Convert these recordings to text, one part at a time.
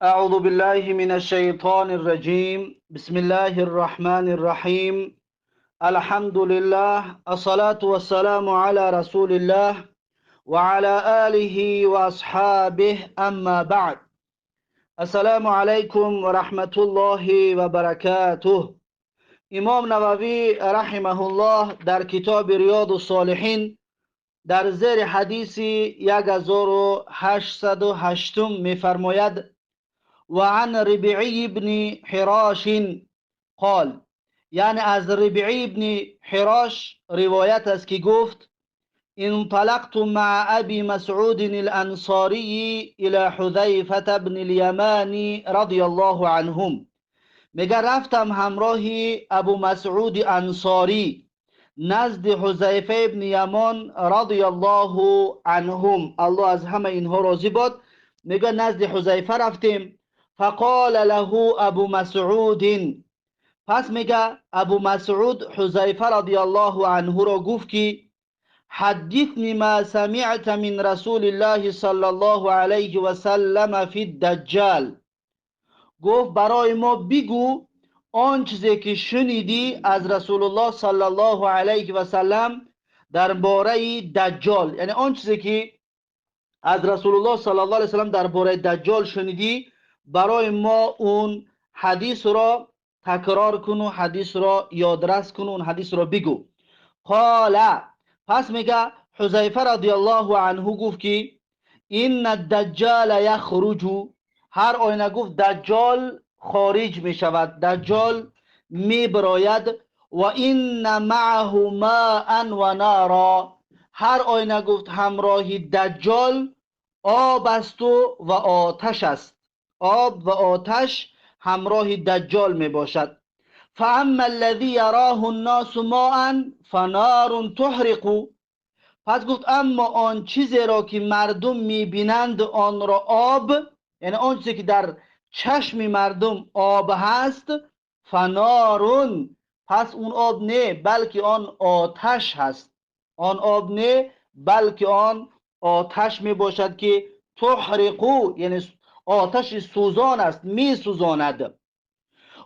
أعوذ بالله من الشيطان الرجيم. بسم الله الرحمن الرحيم. الحمد لله، الصلاة والسلام على رسول الله وعلى آله وأصحابه، أما بعد. السلام عليكم ورحمة الله وبركاته. امام نووی رحمه الله در کتاب ریاض الصالحین در زیر حدیث 1808 میفرماید: وعن ربعی بن حراش قال، یعنی از ربعی بن حراش روایت است که گفت: انطلقت مع ابی مسعود الانصاری الى حذیفة بن الیمان رضی الله عنهم. میگه رفتم همراه ابو مسعود انصاری نزد حذیفه ابن یمان رضی الله عنهم، الله از همه اینها راضی باد. میگه نزد حذیفه رفتیم. فقال له ابو مسعود، پس میگه ابو مسعود حذیفه رضی الله عنه را گفت که حدثنی ما سمعت من رسول الله صلی الله علیه و سلم فی الدجال. گفت برای ما بگو آن چیزی که شنیدی از رسول الله صلی الله علیه و سلم درباره دجال، یعنی آن چیزی که از رسول الله صلی الله علیه و سلم درباره دجال شنیدی برای ما اون حدیث را تکرار کن و حدیث را یادرس کن و اون حدیث را بگو. قال، پس میگه حذیفه رضی الله عنه گفت که ان الدجال یخرج، هر آینه گفت دجال خارج می شود، دجال می براید، و ان معه ماء و نارا، هر آینه گفت همراه دجال آب است و آتش است، آب و آتش همراه دجال می باشد. فاما الذی یراه الناس ماء فنار تحرق، پس گفت اما آن چیزی را که مردم می بینند آن را آب، یعنی آن چیزی که در چشم مردم آب هست، فنارون، پس اون آب نه بلکه آن آتش هست، آن آب نه بلکه آن آتش می باشد که تحرقو، یعنی آتش سوزان است، می سوزاند.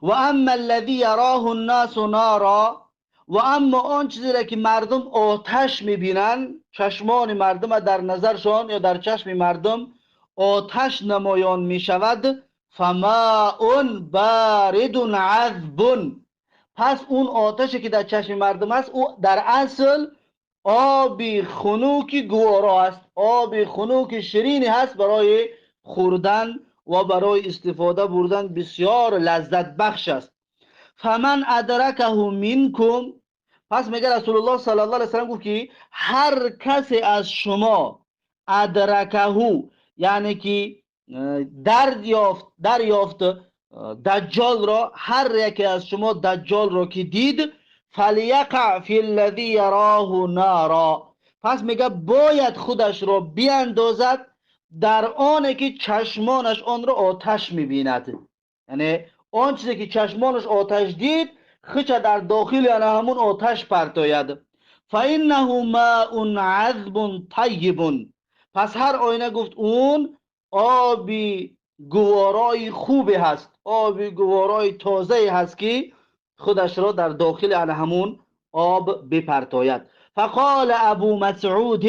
و اما الذی یراه الناس نارا، و اما آن چیزی را که مردم آتش می بینند، چشمان مردم در نظرشان یا در چشم مردم آتش نمایان می شود، فماء بارد عذب، پس اون آتشی که در چشم مردم است او در اصل آبی خنوک گوارا است، آب خنوک شیرینی هست برای خوردن و برای استفاده بردن، بسیار لذت بخش است. فمن ادرکه منکم، پس میگه رسول الله صلی الله علیه و سلم گفت که هر کسی از شما ادرکه، یعنی که دریافت دجال را، هر یکی از شما دجال را که دید، فلیقع فی الذی یراه نارا، پس میگه باید خودش را بیاندازد در آنی که چشمانش آن را آتش میبیند، یعنی آن چیزی که چشمانش آتش دید خودش در داخل یعنی همون آتش پرتاید. فانه ماء عذب طیب، پس هر آینه گفت اون آبی گوارای خوبی هست، آبی گوارای تازه هست که خودش را در داخل همون آب بپرتاید. فقال ابو مسعود،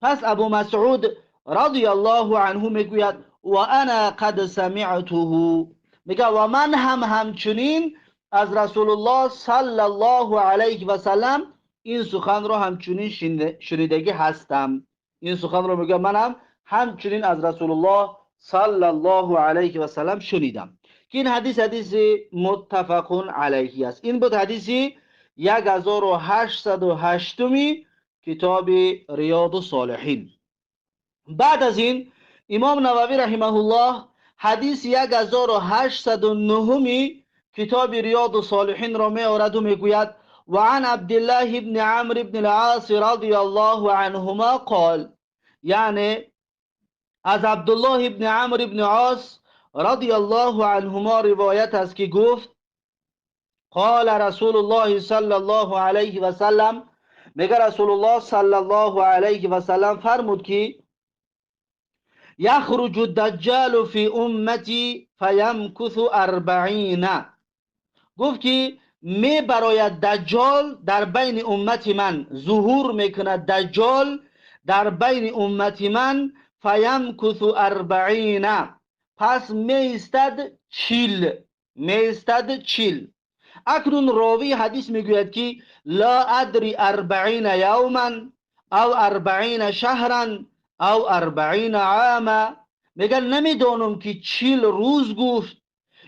پس ابو مسعود رضی الله عنه میگوید و انا قد سمعته، میگه و من هم همچنین از رسول الله صلی الله علیه و سلم این سخن را همچنین شنیدگی هستم. این سخن را میگه منم همچنین از رسول الله صلی الله علیه و سلم شنیدم، که این حدیث حدیث متفق علیه است. این بود حدیث 1808 کتاب ریاض الصالحین. بعد از این امام نووی رحمه الله حدیث 1809 کتاب ریاض الصالحین را می آورد و میگوید: وعن عبد الله بن عمرو بن العاص رضی الله عنهما قال، یعنی از عبدالله بن عمرو بن عاص رضی الله عنهما روایت است که گفت: قال رسول الله صلی الله علیه و سلم، میگه رسول الله صلی الله علیه و سلم فرمود که یخرج الدجال فی امتی فیمکث 40. گفت که می براید دجال در بین امت من، ظهور میکند دجال در بین امت من، فیمکث 40، پس می ایستد 40، می ایستد 40. اکنون راوی حدیث میگوید که لا ادری 40 یوما او 40 شهرا او 40 عاما. میگه نمیدانم که 40 روز گفت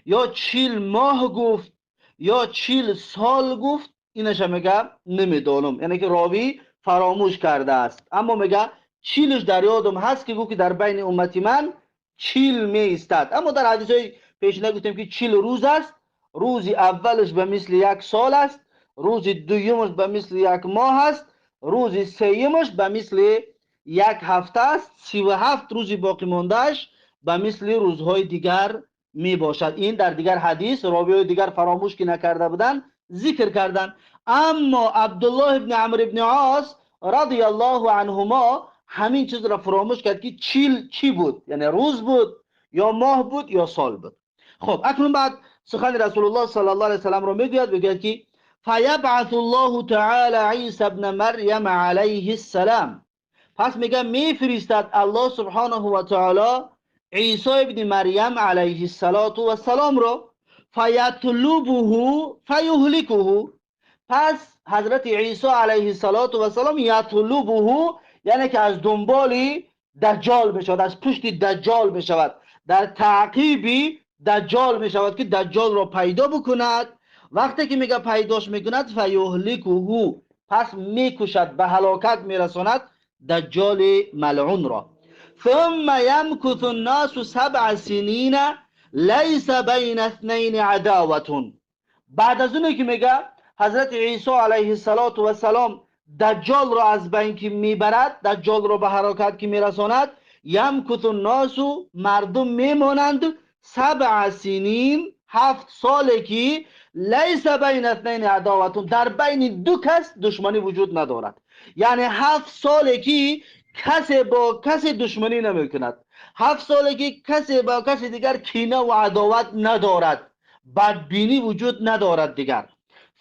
یا 40 ماه گفت یا 40 سال گفت، اینش میگه نمیدانم، یعنی که راوی فراموش کرده است. اما میگه 40 در یادم هست که گفت که در بین امتی من 40 می ایستد. اما در حدیث های پیش نگفتیم که 40 روز است. روز اولش به مثل یک سال است، روز دویمش به مثل یک ماه است، روز سیمش به مثل یک هفته است، 37 روز باقی ماندهش به مثل روزهای دیگر می باشد. این در دیگر حدیث راوی دیگر فراموش که نکرده بودن ذکر کردن. اما عبدالله ابن عمرو ابن عاص رضی الله عنهما همین چیز را فراموش کرد که 40 چی بود، یعنی روز بود یا ماه بود یا سال بود. خب اکنون بعد سخن رسول الله صلی الله علیه وسلم رو میگوید، میگوید که فیبعث الله تعالی عیسی ابن مریم علیه السلام. پس میگه میفرستد الله سبحانه و تعالی عیسی ابن مریم علیه السلام رو، فیطلبه فیهلکه. پس حضرت عیسی علیه السلام یطلبه یعنی که از دنبال دجال میشود، از پشت دجال میشود، در تعقیب دجال میشود که دجال را پیدا بکند. وقتی که میگه پیداش میکند فیهلکه، پس میکشد، به هلاکت میرساند دجال ملعون را. ثم يمكث الناس 7 سنین لیس بین اثنین عداوة. بعد از اونه که میگه حضرت عیسی علیه السلام دجال را از بین که میبرد، دجال را به حرکت که میرساند، یمکث الناس، مردم میمانند 7 سنین، 7 ساله که لیس بین اثنین عداوة، در بین دو کس دشمنی وجود ندارد. یعنی 7 ساله که کسی با کسی دشمنی نمی کند، 7 ساله که کسی با کسی دیگر کینه و عداوت ندارد، بدبینی وجود ندارد دیگر.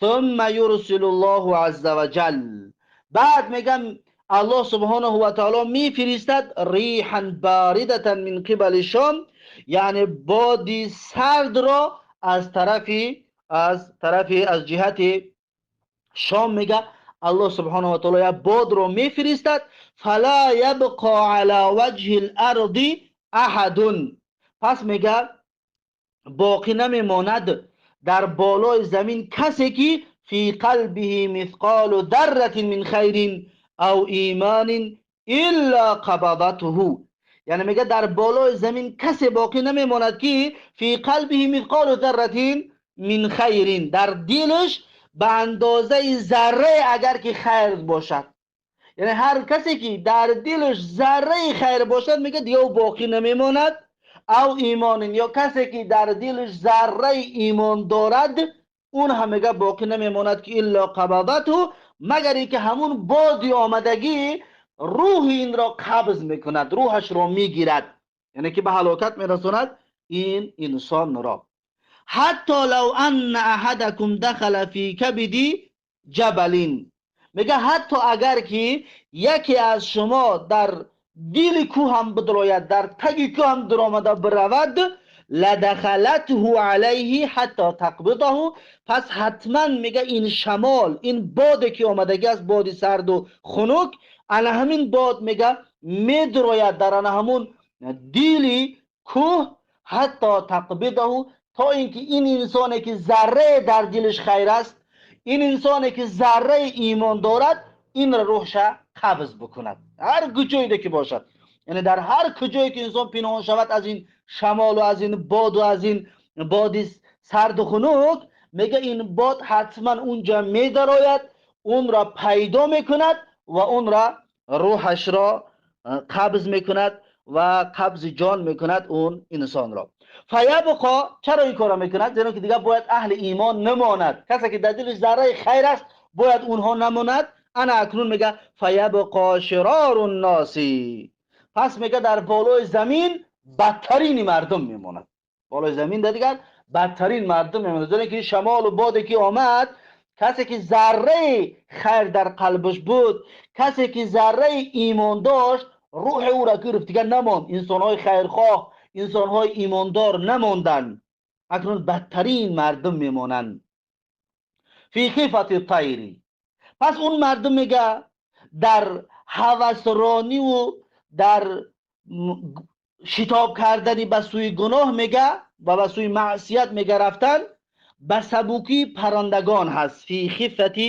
ثم یرسل الله عز وجل، بعد میگم الله سبحانه و تعالی میفرستد ریحا بارده من قبل شام، یعنی بادی سرد را از طرف از جهت شام. میگه الله سبحانه و تعالی باد رو میفرستد، فلا یبقى علی وجه الارض احد. پس میگه باقی نمیماند در بالای زمین کسی که فی قلبه مثقال ذره من خیر او ایمان الا قبضته. یعنی میگه در بالای زمین کسی باقی نمیماند که فی قلبه مثقال ذره من خیر، در دلش به اندازه ذره اگر که خیر باشد، یعنی هر کسی که در دلش ذره خیر باشد میگه دیگه او باقی نمیماند. او ایمان، یا کسی که در دلش ذره ایمان دارد اون هم میگه باقی نمیماند که الا قبضته، مگر اینکه همون بادی آمدگی روح این را قبض میکند، روحش را میگیرد، یعنی که به هلاکت میرساند این انسان را. حتی لو ان احدکم دخل فی کبد جبل، میگه حتی اگر که یکی از شما در دل کوه هم بدروید، در تگ کوه هم درآمده برود، لدخلته علیه حتی تقبضه، پس حتما میگه این شمال، این باد که آمدگی از باد سرد و خنک، علی همین باد میگه میدروید در همون دل کوه، حتی تقبضه، تا اینکه این انسانی که ذره در دلش خیر است، این انسانی که ذره ایمان دارد، این را روحش قبض بکند، هر کجایی که باشد. یعنی در هر کجایی که انسان پنهان شود از این شمال و از این باد و از این باد سرد و خنک، میگه این باد حتما اونجا میدراید، اون را پیدا میکند و اون را روحش را قبض میکند و قبض جان میکند اون انسان را. فیبقا، چرا این کارا میکند؟ زیرا که دیگه باید اهل ایمان نماند، کسی که در دلش ذره خیر است باید اونها نماند. انا اکنون میگه فیبقا شرار الناس، Пас мега, дар болои замин бадтарини мардум мемонад. Болои замин дигар бадтарин мардум мемонад, зеро ки шамолу боде ки омад, касе ки зарраи хайр дар қалбаш буд, касе ки зарраи имон дошт, рӯҳи ӯро гирифт, дигар намонд. Инсонҳои хайрхоҳ, инсонҳои имондор намонданд, акнун бадтарин мардум мемонанд. Фи хифати тайри, пас он мардум мега, дар ҳавасрониву дар шитоб кардани ба сӯи гуноҳ мега ва ба сӯи маъсият мега рафтан ба сабукии паррандагон ҳаст. Фи хифати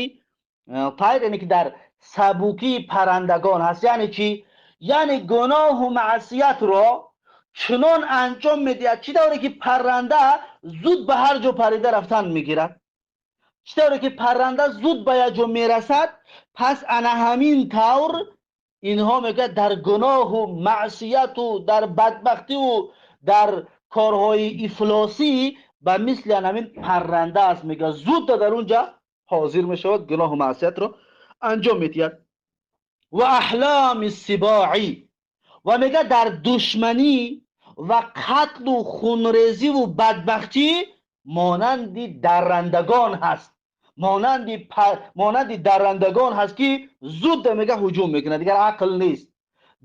тайр, яъне ки дар сабукии паррандагон ҳаст. Яъне чӣ? Яъне гуноҳу маъсиятро чунон анҷом медиҳад, чӣ тавре ки парранда зуд ба ҳар ҷо парида рафтан мегирад, чӣ тавре ки парранда зуд ба як ҷо мерасад. Пас ана ҳамин тавр инҳо мегӯяд, дар гуноҳу маъсияту дар бадбахтиву дар корҳои ифлосӣ ба мисли ана ҳамин парранда аст. Мегӯяд, зуд дар он ҷа ҳозир мешавад, гуноҳу маъсиятро анҷом медиҳад. Ва аҳлами сибоӣ, ва мегӯяд, дар душманӣ ва қатлу хунрезиву бадбахтӣ монанди даррандагон ҳаст, монанди даррандагон ҳаст, ки зуд мега ҳуҷум мекунад. Дигар ақл нест,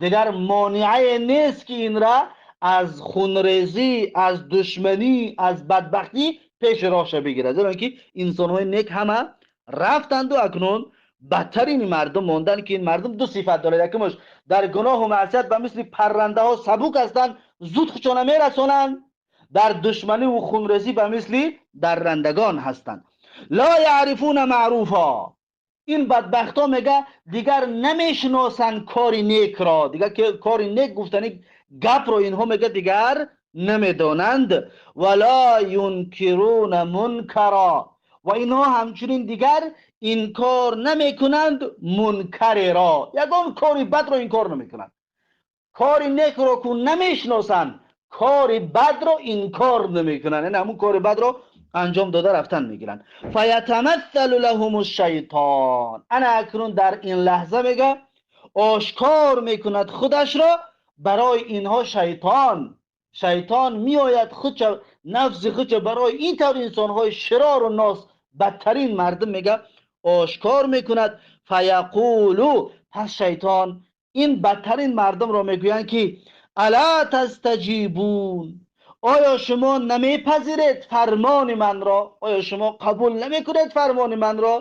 дигар монеае нест, ки инра аз хунрезӣ, аз душманӣ, аз бадбахтӣ пеши роҳша бигирад, зеро ки инсонҳои нек ҳама рафтанду акнун бадтарини мардум монданд, ки ин мардум ду сифат дорад: якумаш, дар гуноҳу маъсият ба мисли паррандаҳо сабук ҳастанд, зуд худшона мерасонанд, дар душманиву хунрезӣ ба мисли даррандагон ҳастанд. Ла яърифуна маъруфа, ин бадбахтҳо мега, дигар намешиносанд кори некро, дигар кори нек гуфтани гапро инҳо мега, дигар намедонанд. Вала юнкируна мункара, ва инҳо ҳамчунин дигар инкор намекунанд мункареро, ягон кори бадро инкор намекунанд. Кори некро ку намешиносанд, кори бадро инкор намекунанд, яъне ҳамун кори бадро анҷом дода рафтан мегиранд. Фаятамассалу лаҳум шайтон, ана акнун дар ин лаҳза мега, ошкор мекунад худашро барои инҳо шайтон. Шайтон меояд, худша, нафси худша барои ин тавр инсонҳои широру нос, бадтарин мардум мега, ошкор мекунад. Фаяқулу, пас шайтон ин бадтарин мардумро мегӯянд, ки ала тастаҷибун, оё шумо намепазиред фармони манро? Оё шумо қабул намекунед фармони манро?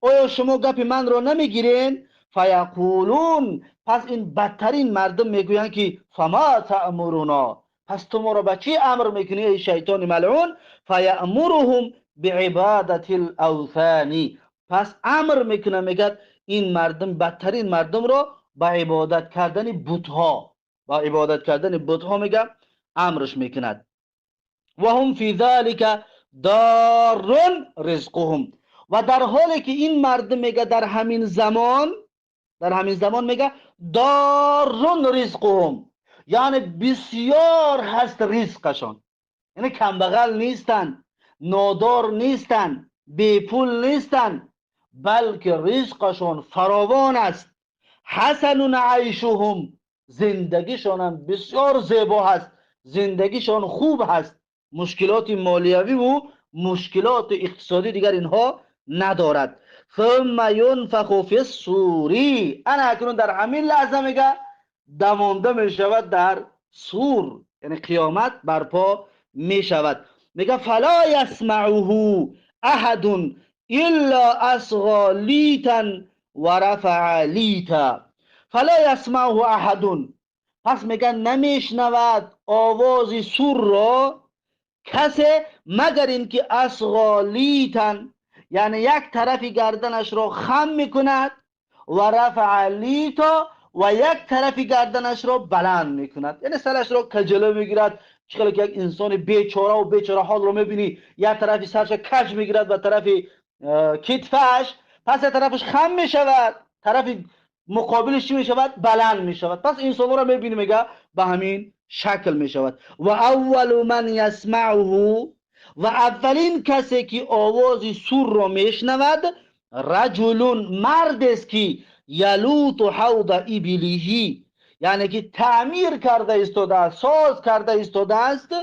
Оё шумо гапи манро намегиред? Фаяқулун, пас ин бадтарин мардум мегӯянд, ки фама таъмуруна, пас ту моро ба чӣ амр мекунӣ, эй шайтони малъун? Фаяъмуруҳум биибадати лавсани, пас амр мекунад, мегӯяд, ин мардум, бадтарин мардумро ба ибодат кардани бутҳо, ба ибодат кардани бутҳо мега, амрш мекунад. Ваҳум фи залика доррун ризқуҳум, ва дар ҳоле ки ин мардум мега, дар ҳамин замон мега, доррун ризқуҳум, яъне бисёр ҳаст ризқашон, яъне камбағал нестанд, нодор нестанд, бепул нестанд, балки ризқашон фаровон аст. Ҳасанун айшуҳум, зиндагишонам бисёр зебо ҳаст, зиндагишон хуб ҳаст, мушкилоти молиявиву мушкилоти иқтисодӣ дигар инҳо надорад. Сумма юнфаху фи сури, ана акнун дар ҳамин лаҳза мега, дамонда мешавад дар сур, яъне қиёмат барпо мешавад. Мега, фала ясмауҳу аҳадун илла асғо литан ва рафаа лита. Фала ясмауҳу аҳадун, пас мега, намешнавад овози сурро касе, магар ин ки асғо литан, яъне як тарафи гарданашро хам мекунад, ва рафаа лито, ва як тарафи гарданашро баланд мекунад, яъне сарашро каҷала мегирад. Чӣ хеле ки як инсони бечораву бечора ҳолро мебинӣ, як тарафи сарша каҷ мегирад ба тарафи китфаш, пас як тарафаш хам мешавад, тарафи муқобилиш чӣ мешавад? Баланд мешавад. Пас инсонҳоро мебинӣ, мега, ба ҳамин шакл мешавад. Ва аввалу ман ясмауҳу, ва аввалин касе ки овози сурро мешнавад, раҷулун, мардест, ки ялуту ҳавда ибилиҳи. یعنی که تعمیر کرده ایستاده است، ساز کرده ایستاده است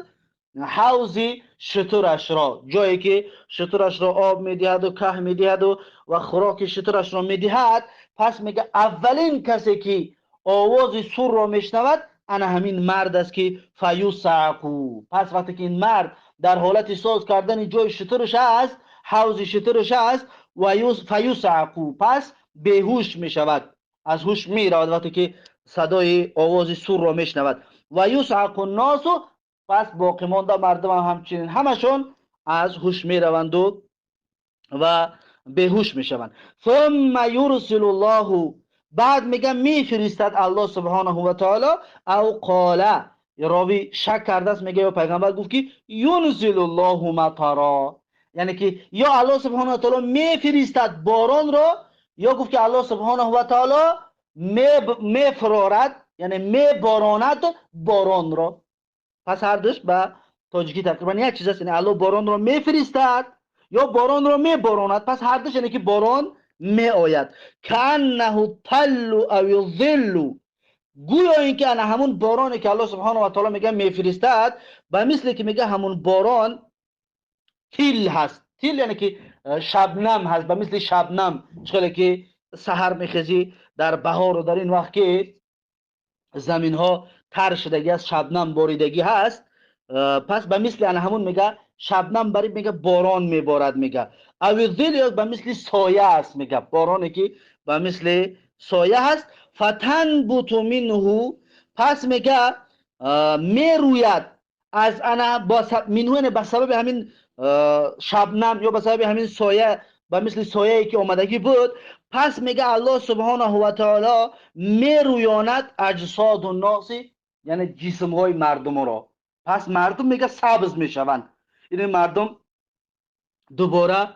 حوض شترش را، جایی که شترش را آب میدهد و که میدهد و خوراک شترش را میدهد. پس میگه اولین کسی که آواز سور را میشنود انا همین مرد است که فیصعقو. پس وقتی که این مرد در حالت ساز کردن جای شترش است، حوض شترش است، و فیصعقو، پس بیهوش میشود، از هوش میرود وقتی که صدای آواز سور را میشنود. و یصعق الناس، پس باقی مانده مردم هم همچنین همشون از هوش میروند و بیهوش میشوند. ثم یرسل الله، بعد میگه میفرستد الله سبحانه و تعالی، او قال، راوی شک کرده است، میگه یا پیغمبر گفت که ینزل الله مطرا، یعنی که یا الله سبحانه و تعالی میفرستد باران را، یا گفت که الله سبحانه و تعالی میفرارد، یعنی میباراند باران را. پس هر دوش به تاجیکی تقریبا یک چیز است، یعنی الله باران را میفرستد یا باران را میباراند. پس هر دوش یعنی که باران می آید. کأنه تل او الظل، گویا اینکه انا همون بارانی که الله سبحانه و تعالی میگه میفرستد، به مثل که میگه همون باران تیل هست. تیل یعنی که شبنم هست، به مثل شبنم چخیلی که سحر میخزی در بهار و در این وقت که زمین ها تر شدگی است، شبنم باریدگی هست. پس به مثل انا همون میگه شبنم برای میگه باران میبارد. میگه او ظل به مثل سایه است، میگه بارانی که به مثل سایه هست. فتنبت منه، پس میگه میروید از انا با منه، به سبب همین شبنم یا به سبب همین سایه، به مثل سایه که آمدگی بود. پس میگه الله سبحانه و تعالی میرویاند اجساد الناس، یعنی جسم های مردم را. پس مردم میگه سبز میشوند، این مردم دوباره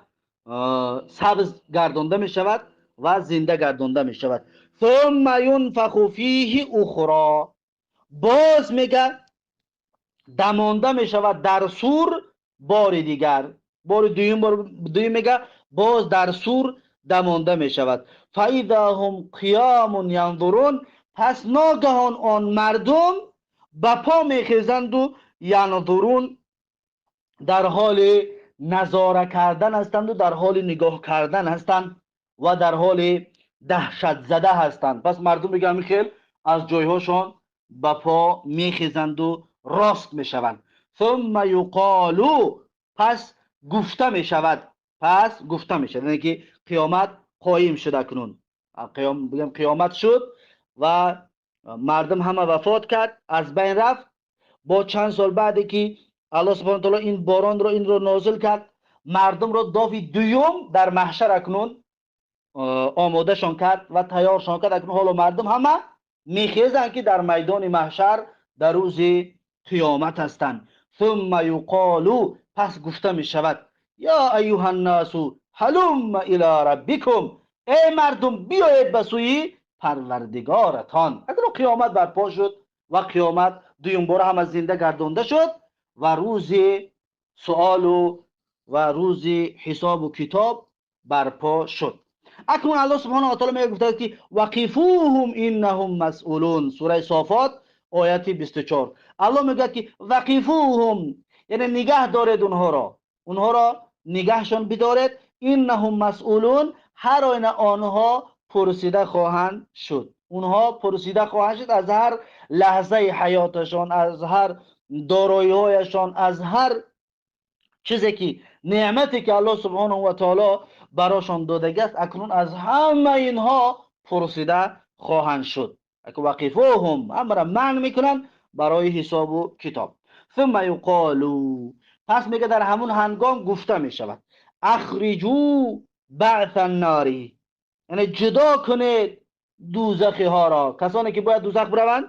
سبز گردانده میشود و زنده گردانده میشود. ثم ينفخ فیه اخرى، باز میگه دمانده میشود در سور بار دیگر، بار دویم، بار دویم میگه باز در سور دمانده میشود. فاذا هم قیام ینظرون، پس ناگهان آن مردم به پا میخیزند و ینظرون، در حال نظاره کردن هستند و در حال نگاه کردن هستند و در حال دهشت زده هستند. پس مردم میگه میخیل از جایهاشان به پا میخیزند و راست میشوند. ثم یقال، پس گفته میشود، پس گفته میشود، یعنی که قیامت قایم شده کنون، قیام بگم قیامت شد و مردم همه وفات کرد، از بین رفت. با چند سال بعد که الله سبحانه و تعالی این باران رو این رو نازل کرد، مردم رو دافی دوم در محشر اکنون آماده شان کرد و تیار شان کرد. اکنون حالا مردم همه میخیزند که در میدان محشر در روز قیامت هستند. ثم یقال، پس گفته می شود یا ایها الناس هلم الی ربکم، ای مردم بیایید به سوی پروردگارتان. اکنون قیامت برپا شد و قیامت دویم بار هم از زنده گردانده شد و روز سؤال و روز حساب و کتاب برپا شد. اکنون الله سبحانه و تعالی میگه گفته که وقفوهم انهم مسئولون، سوره صافات آیت 24. الله میگه که وقفوهم، یعنی نگه دارید اونها را، اونها را نگهشان بدارید. انهم مسئولون، هر آینه آنها پرسیده خواهند شد، اونها پرسیده خواهند شد از هر لحظه حیاتشان، از هر دارایی‌هایشان، از هر چیزی که نعمتی که الله سبحانه و تعالی براشان داده است. اکنون از همه اینها پرسیده خواهند شد. وقفوهم، امر منع میکنن برای حساب و کتاب. ثم یقالو، پس میگه در همون هنگام گفته میشود اخرجو بعث الناری، یعنی جدا کنید دوزخی ها را، کسانی که باید دوزخ بروند.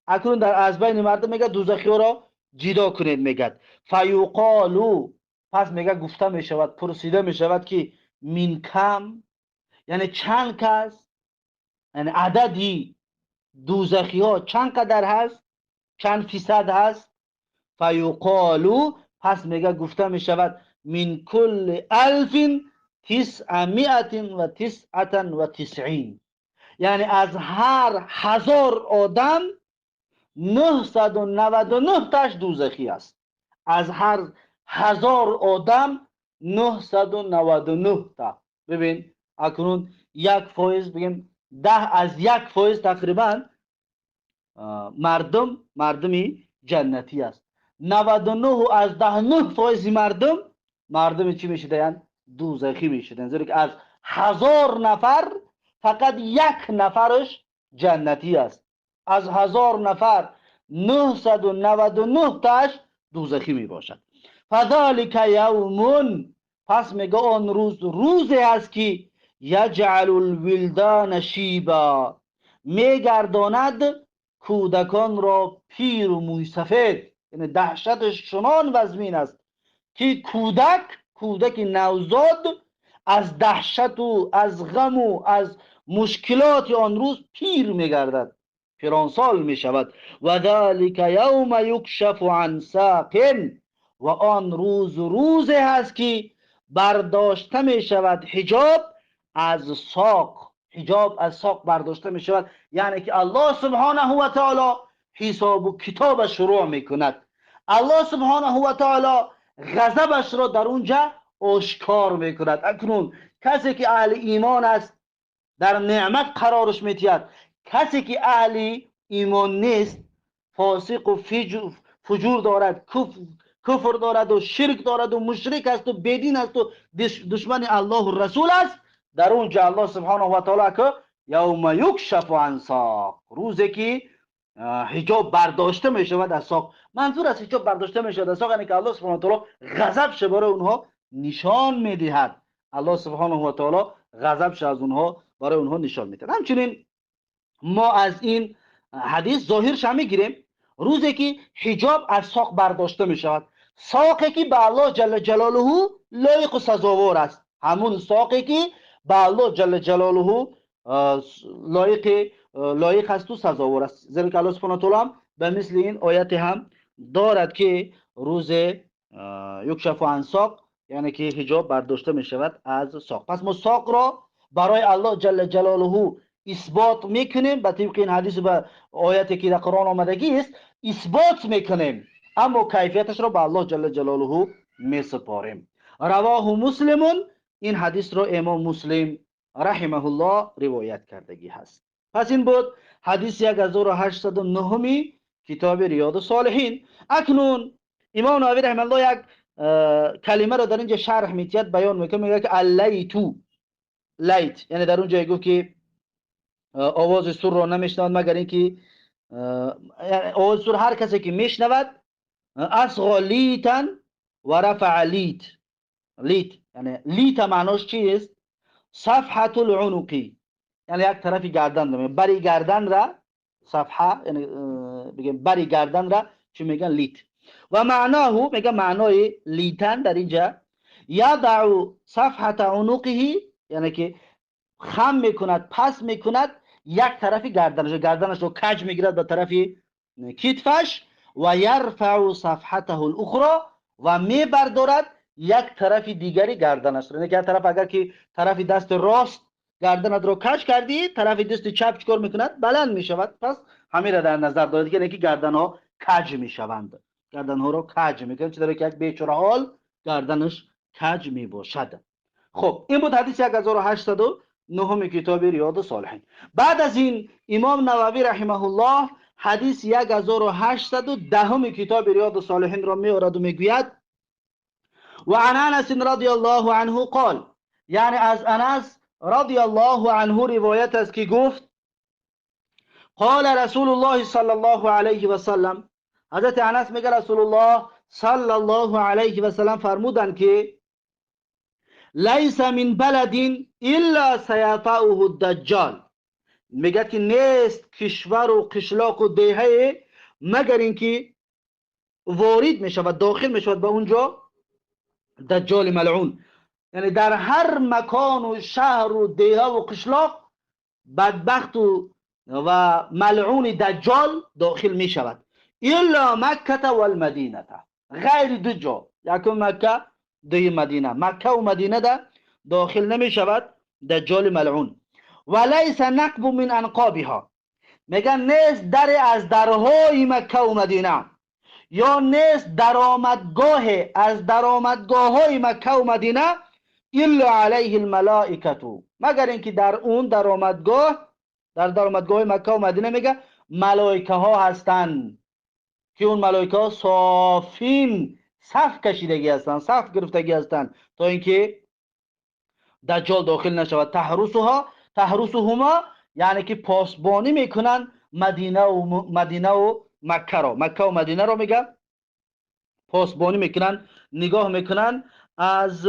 اکنون در از بین مردم میگه دوزخی ها را جدا کنید. میگه فیقالو، پس میگه گفته میشود، پرسیده میشود که من کم، یعنی چند کس، یعنی عددی دوزخی ها چند قدر هست، چند فیصد هست. فیقالو، پس میگه گفته میشود من کل الف 999، یعنی از هر 1000 آدم 999 تاش دوزخی است. از هر 1000 آدم 999 تا. ببین اکنون 1% بگیم 10 از 1% تقریبا مردمی جنتی است. 99 از 19% مردم چی میشدن؟ دوزخی میشدن. زیرا که از 1000 نفر فقط 1 نفرش جنتی است. از 1000 نفر 999 تاش دوزخی می باشد. فذلک یوم، پس میگه آن روز روزی است که یجعل الولدان شیبا، میگرداند کودکان را پیر و موی سفید. یعنی دهشتش چنان وزمین است که کودک نوزاد از دهشت و از غم و از مشکلات آن روز پیر میگردد، پیرانسال میشود. و ذلک یوم یکشف عن ساق، و آن روز روزی هست که برداشته میشود حجاب از ساق. حجاب از ساق برداشته میشود، یعنی که الله سبحانه و تعالی حساب و کتاب شروع میکند. الله سبحانه و تعالی غضبش را در اونجا آشکار میکند. اکنون کسی که اهل ایمان است در نعمت قرارش میتید، کسی که اهل ایمان نیست، فاسق و فجور دارد، کفر دارد و شرک دارد و مشرک است و بیدین است و دشمن الله و رسول است، در اونجا الله سبحانه و تعالی که یوم یکشف عن ساق، روزی که حجاب برداشته می شود از ساق. منظور از حجاب برداشته می شود از ساق یعنی که الله سبحانه و تعالی غضبش برای اونها نشان می دهد. الله سبحانه و تعالی غضبش از اونها برای اونها نشان می دهد. همچنین ما از این حدیث ظاهرش هم میگیریم روزی که حجاب از ساق برداشته می شود، ساقی که به الله جل جلاله لایق و سزاوار است، همون ساقی که به الله جل جلاله لایق است و سزاوار است. زیرا که الله سبحانه و تعالی هم به مثل این آیت هم دارد که روز یکشف عن ساق، یعنی که حجاب برداشته می شود از ساق. پس ما ساق را برای الله جل جلاله اثبات میکنیم، به طبق این حدیث و آیتی که در قرآن آمدگی است اثبات میکنیم، اما کیفیتش را به الله جل جلاله میسپاریم. رواه مسلم، این حدیث را امام مسلم رحمه الله روایت کردگی هست. پس این بود حدیث 1809 کتاب ریاض الصالحین. اکنون امام نووی رحمه الله یک کلمه را در اینجا شرح میتید، بیان میکنه، میگه که اللیتو، لیت یعنی در اونجا گفت که آواز سور را نمیشنود مگر اینکه آواز سور هر کسی که میشنود، اصغى لیتا و رفع لیت. لیت یعنی لیت معناش چیست؟ صفحة العنقی، یعنی یک طرفی گردن را، بری گردن را صفحه، یعنی بگیم بری گردن را چی میگن؟ لیت. و معناه، میگه معنای لیتن در اینجا یضع صفحة عنقه، یعنی که خم میکند، پس میکند یک طرفی گردنش، گردنش رو کج میگیرد به طرف کتفش، و یرفع صفحته الاخرى، و میبردارد یک طرف دیگری گردنش. یعنی که یک طرف اگر که طرف دست راست گردنت رو کج کردی، طرف دست چپ چیکار میکند؟ بلند میشود. پس همین را در نظر دارید که یکی گردن ها کج میشوند، گردن ها رو کج میکنند، چه داره که یک بیچاره حال گردنش کج میباشد. خب این بود حدیث 1809 کتاب ریاض الصالحین. بعد از این امام نووی رحمه الله حدیث 1810 کتاب ریاض الصالحین را میآورد و میگوید و عن انس رضی الله عنه قال، یعنی از انس رضی الله عنه روایت است که گفت قال رسول الله صلی الله علیه و سلم، حضرت انس میگه رسول الله صلی الله علیه و سلم فرمودند که لیس من بلد الا سیطأه الدجال، میگه که نیست کشور و قشلاق و دهه مگر اینکه وارد میشود، داخل میشود به اونجا دجال ملعون. یعنی در هر مکان و شهر و دهه و قشلاق بدبخت و ملعون دجال داخل میشود. الا مکه و المدینه، غیر دو جا، یکم مکه، دوی مدینه. مکه و مدینه ده داخل نمی شود دجال ملعون. و لیس نقب من انقابها، میگن نیست در از درهای مکه و مدینه یا نیست درآمدگاه از درآمدگاه های مکه و مدینه الا علیه الملائکه، مگر اینکه در اون درآمدگاه، در درآمدگاه مکه و مدینه میگه ملائکه ها هستند که اون ملائکه ها صافین، صف کشیدگی هستند، صف گرفتگی هستند تا اینکه دجال داخل نشود. تحرسها، تحرسهما یعنی که پاسبانی میکنن مدینه و مکه را، مکه و مدینه را میگه پاسبانی میکنن، نگاه میکنن از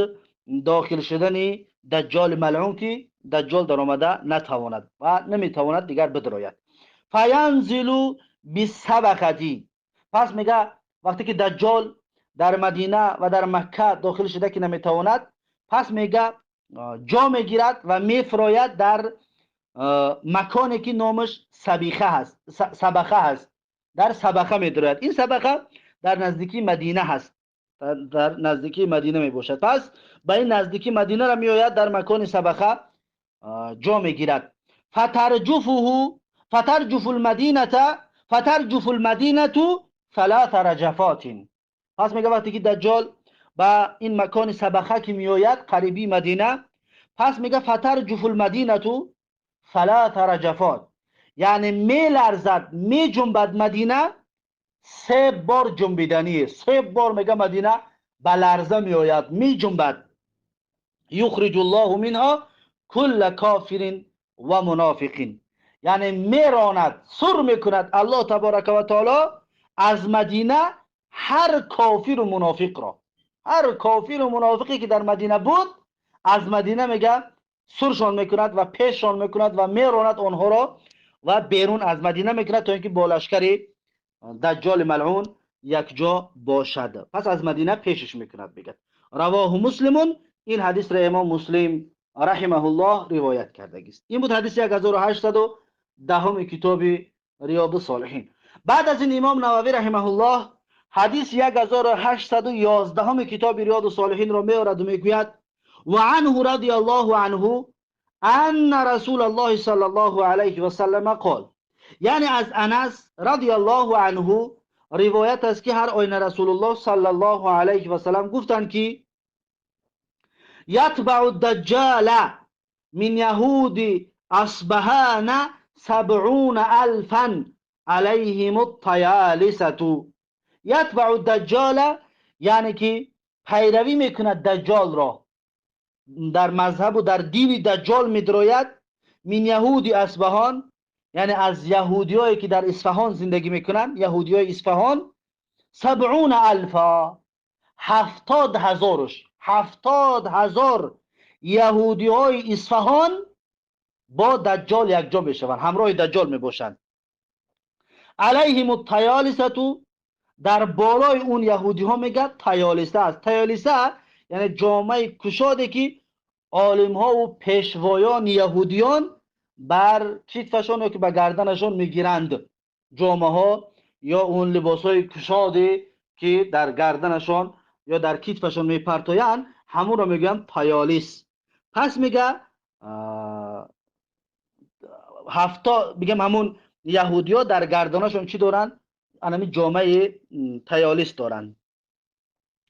داخل شدن دجال ملعون که دجال در آمده نتواند و نمیتواند دیگر بدراید. فینزل بالسبخه، پس میگه وقتی که دجال در مدینه و در مکه داخل شده که نمیتواند، پس میگه جا میگیرد و میفراید در مکانی که نامش سبیخه هست، سبخه هست، در سبخه میدراید. این سبخه در نزدیکی مدینه هست، در نزدیکی مدینه می باشد. پس به این نزدیکی مدینه را میآید، در مکان سبخه جا میگیرد. فترجفه فترجف المدینه فترجف المدینه ثلاث رجفات. پس میگه وقتی که دجال به این مکان سبخه که میآید قریبی مدینه، پس میگه فترجف المدینه ثلاث رجفات، یعنی میلرزد، میجنبد مدینه سه بار جنبیدنی، سه بار میگه مدینه به لرزه میآید، میجنبد. یخرج الله منها کل کافر و منافق، یعنی میراند، سر میکند الله تبارک و تعالی از مدینه هر کافر و منافق را، هر کافر و منافقی که در مدینه بود از مدینه میگه سرشان میکند و پیششان میکند و میراند آنها را و بیرون از مدینه میکند تا اینکه با لشکر دجال ملعون یک جا باشد. پس از مدینه پیشش میکند. میگه رواه مسلمون، این حدیث را امام مسلم رحمه الله روایت کرده است. این بود حدیث 1810 کتاب ریاض الصالحین. بعد از این امام نووی رحمه الله حدیث 1811 کتاب ریاض الصالحین را میآورد و میگوید و عنه رضی الله عنه ان رسول الله صلی الله علیه و سلم قال، یعنی از انس رضی الله عنه روایت است که هر آینه رسول الله صلی الله علیه و سلم گفتند که یتبع الدجال من یهود اصبهان 70,000 علیهم الطیالسة. یتبع الدجال یعنی که پیروی میکند دجال را، در مذهب و در دین دجال میدروید. من یهود اصفهان یعنی از یهودیایی که در اصفهان زندگی میکنن، یهودیای اصفهان 70,000، 70,000، 70,000 یهودیای اصفهان با دجال یکجا میشوند، همراه دجال میباشند. علیهم الطیالسة، در بالای اون یهودی ها میگه طیالسه است. طیالسه یعنی جامعه کشاده که عالم ها و پیشوایان یهودیان بر کتفشان یا که به گردنشان میگیرند، جامعه ها یا اون لباس های کشاده که در گردنشان یا در کتفشان میپرتایند، همون را میگن طیالس. پس میگه هفتا میگم همون یهودی ها در گردنشان چی دارن؟ همین جامعه طیالس دارن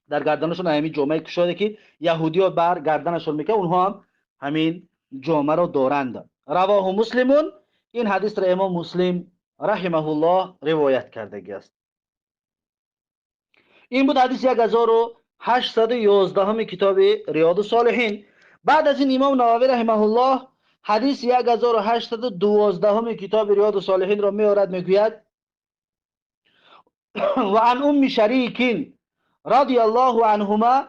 در گردنشون، همین جامعه کشاده که یهودی ها بر گردنشون میکنه، اونها هم همین جامعه را دارند. رواه مسلمون، این حدیث را امام مسلم رحمه الله روایت کرده است. این بود حدیث 1811 کتاب ریاض الصالحین. بعد از این امام نووی رحمه الله حدیث 1812 کتاب ریاض الصالحین را میآورد، میگوید و عن ام شریک رضی الله عنهما،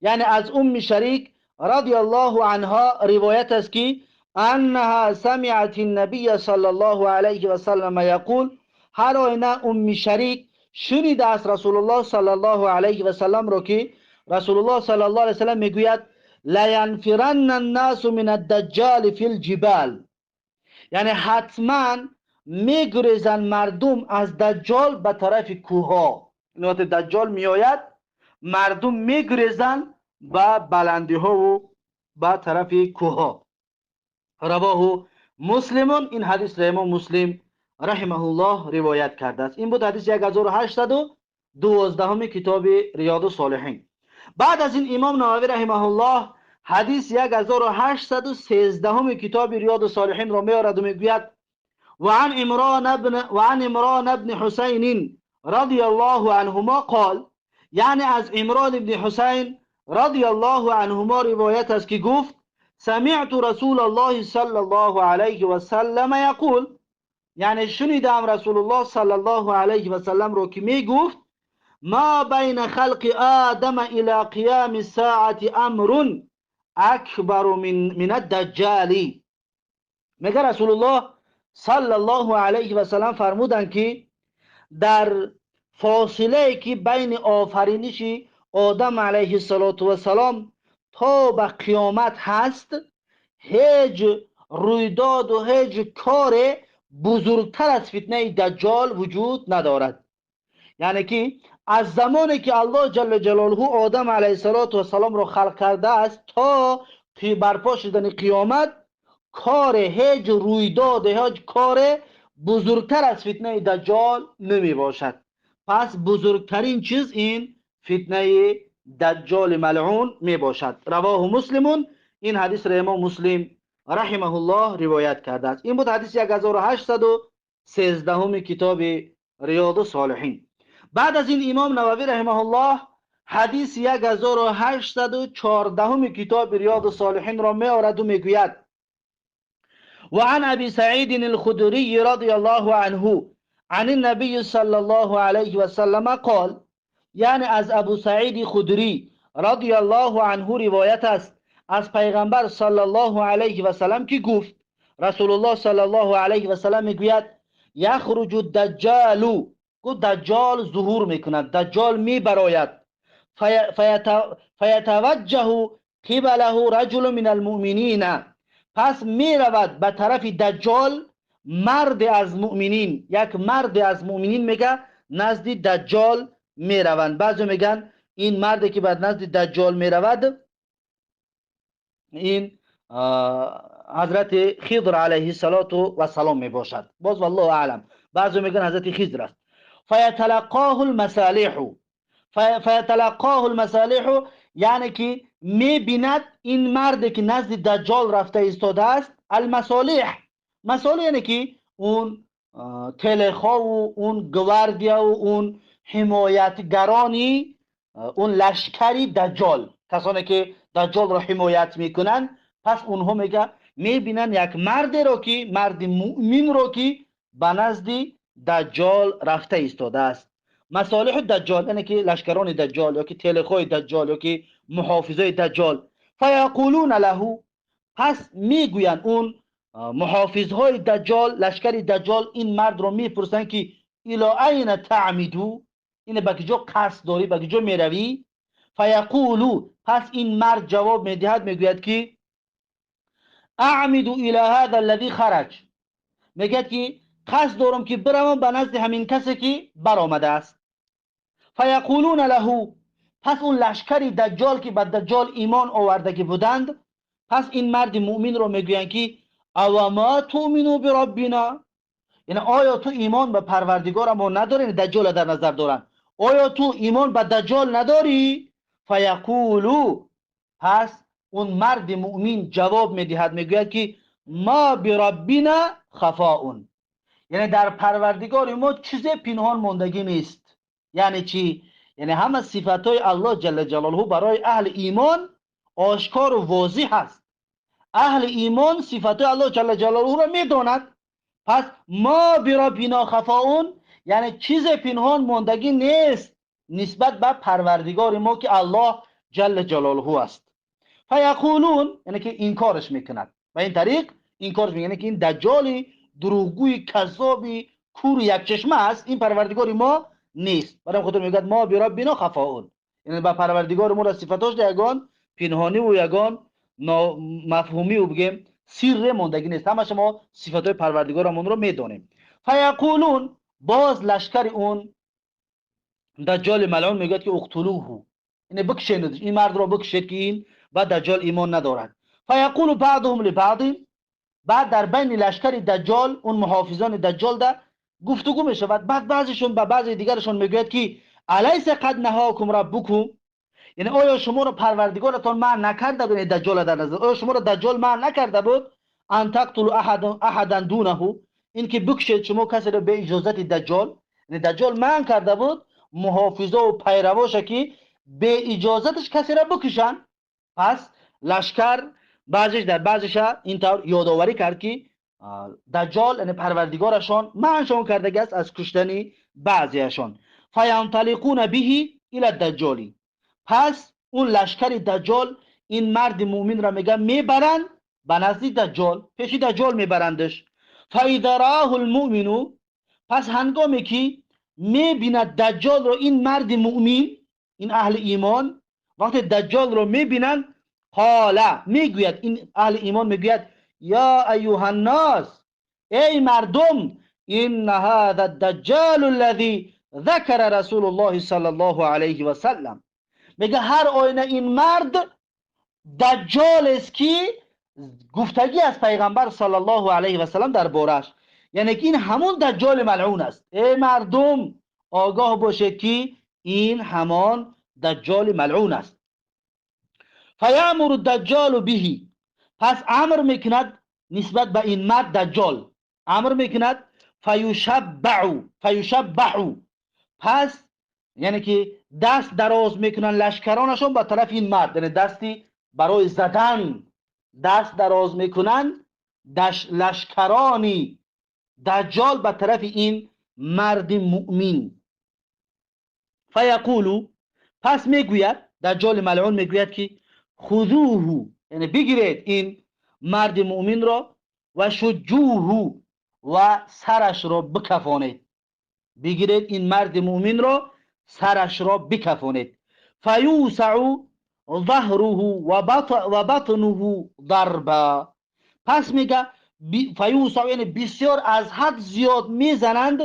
یعنی از ام شریک رضی الله عنها روایت است که انها سمعت النبی صلی الله علیه و سلم یقول، هر آینه ام شریک شنیده است رسول الله صلی الله علیه و سلم را که رسول الله صلی الله علیه و سلم میگوید لینفرن الناس من الدجال فی الجبال، یعنی حتما میگریزن مردم از دجال به طرف کوه. وقتی دجال میآید مردم میگریزن به بلندی ها و به طرف کوه. رواه مسلمون، این حدیث را امام مسلم رحمه الله روایت کرده است. این بود حدیث 1812 کتاب ریاض الصالحین. بعد از این امام نووی رحمه الله حدیث 1813 کتاب ریاض الصالحین را میآورد و میگوید وعن عمران بن حسین رضی الله عنهما قال، یعنی از عمران بن حسین رضی الله عنهما روایت است که گفت سمعت رسول الله صلی الله علیه و سلم یقول، یعنی شنیدم رسول الله صلی الله علیه و سلم رو که میگفت ما بین خلق آدم الى قیام الساعة امر اکبر من الدجال. میگه رسول الله صلی الله علیه و سلم فرمودند که در فاصله که بین آفرینش آدم علیه السلام تا به قیامت هست، هیچ رویداد و هیچ کار بزرگتر از فتنه دجال وجود ندارد. یعنی که از زمانی که الله جل جلاله آدم علیه السلام را خلق کرده است تا برپا شدن قیامت، کار هیچ رویداد هیچ کار بزرگتر از فتنه دجال نمی باشد. پس بزرگترین چیز این فتنه دجال ملعون می باشد. رواه مسلمون، این حدیث را امام مسلم رحمه الله روایت کرده است. این بود حدیث 1813 کتاب ریاض الصالحین. بعد از این امام نووی رحمه الله حدیث 1814 کتاب ریاض الصالحین را می آورد و میگوید وعن ابی سعید الخدری رضی الله عنه عن النبی صلی الله علیه و سلم قال، یعنی از ابو سعید خدری رضی الله عنه روایت است از پیغمبر صلی الله علیه و سلم که گفت رسول الله صلی الله علیه و سلم میگوید یخرج الدجال، گفت دجال ظهور میکند، دجال میبراید، فیتوجه قبله رجل من المؤمنین، پس میرود به طرف دجال مرد از مؤمنین، یک مرد از مؤمنین میگه نزد دجال میروند. بعضی میگن این مردی که بعد نزد دجال میرود این حضرت خضر علیه السلام میباشد، باز والله اعلم. بعضی میگن حضرت خضر است. فیتلقاه المصالح، فیتلقاه المصالح یعنی که میبیند این مرد که نزد دجال رفته ایستاده است، المصالح، مصالح یعنی که اون تلخا و اون گواردیا و اون حمایتگرانی اون لشکری دجال، کسانی که دجال را حمایت میکنن، پس اونها میگه میبینن یک مرد رو که مرد مؤمن رو که به نزد دجال رفته ایستاده است. مصالح دجال یعنی که لشکران دجال یا که تلخای دجال یا که محافظای دجال. فیقولون له، پس میگویند اون محافظهای دجال، لشکر دجال، این مرد رو میپرسن که الی این تعمدو، این به کجا قصد داری، به کجا میروی؟ فیقولو، پس این مرد جواب میدهد، میگوید که اعمد الی هذا الذی خرج، میگه که قصد دارم که بروم به نزد همین کسی که برآمده است. فیقولون له، پس اون لشکر دجال که به دجال ایمان آورده که بودند، پس این مرد مؤمن رو میگویند که او ما تؤمنو بربنا، یعنی آیا تو ایمان به پروردگار ما نداری؟ یعنی دجال در نظر دارن، آیا تو ایمان به دجال نداری؟ فیقولو، پس اون مرد مؤمن جواب میدهد، میگوید که ما بربنا خفاء، یعنی در پروردگار ما چیز پنهان ماندگی نیست. یعنی چی؟ یعنی همه صفاتهای الله جل جلاله برای اهل ایمان آشکار و واضح است. اهل ایمان صفاتهای الله جل جلاله را میداند. پس ما بربنا خفاء یعنی چیز پنهان ماندگی نیست نسبت به پروردگار ما که الله جل جلاله است. فیقولون، یعنی که انکارش میکند و این طریق انکارش میکنه، یعنی که این دجالی دروغگوی کذابی کور یک چشمه است، این پروردگار ما نیست. برای خاطر میگه ما بربنا خفاء، یعنی با پروردگار ما را صفاتش یگان پنهانی و یگان مفهومی و بگیم سر ماندگی نیست، همه شما صفات پروردگارمون رو میدونیم. فیقولون، باز لشکر اون دجال ملعون میگه که اقتلوه، یعنی بکشید این مرد رو، بکشید که این با دجال ایمان ندارد. فیقول بعضهم لبعض، بعد در بین لشکر دجال، اون محافظان دجال ده گفتگو میشود. بعد بعضیشون به بعضی دیگرشون میگوید که الیس قد نهاکم ربکم، یعنی آیا شما رو پروردگارتان منع نکرده بود؟ دجال در نظر، آیا شما رو دجال منع نکرده بود ان تقتلوا احدا دونه، این که بکشید شما کسی رو به اجازت دجال؟ یعنی دجال منع کرده بود محافظا و پیرواش که به اجازتش کسی را بکشن. پس لشکر بعضیش در بعضیش اینطور یادآوری کرد که دجال یعنی پروردگارشان منعشان کرده است از کشتن بعضیشان. فینطلقون به الی الدجال، پس اون لشکر دجال این مرد مؤمن را میگه میبرند به نزد دجال، پیش دجال میبرندش. فاذا رآه المؤمن، پس هنگامی که میبیند دجال رو این مرد مؤمن، این اهل ایمان، وقتی دجال رو میبینند، قال، میگوید این اهل ایمان میگوید یا ایها الناس، ای مردم، ان هذا الدجال الذي ذکر رسول الله صلی الله علیه و سلم. میگه هر آینه این مرد دجال است که گفتگی از پیغمبر صلی الله علیه و سلم در بارش، یعنی که این همون دجال ملعون است. ای مردم آگاه باشید که این همان دجال ملعون است. فیامر الدجال به، پس امر میکند نسبت به این مرد دجال امر میکند. فیشبع، پس یعنی که دست دراز میکنن لشکرانشون به طرف این مرد، یعنی دستی برای زدن دست دراز میکنن لشکرانی دجال به طرف این مرد مؤمن. فیقولو، پس میگوید دجال ملعون میگوید که خذوه، یعنی بگیرید این مرد مؤمن را، و شجوه، و سرش را بکفانید. بگیرید این مرد مؤمن را، سرش را بکفانید. فیوسع ظهره و بطنه ضربا، پس میگه فیوسع یعنی بسیار از حد زیاد میزنند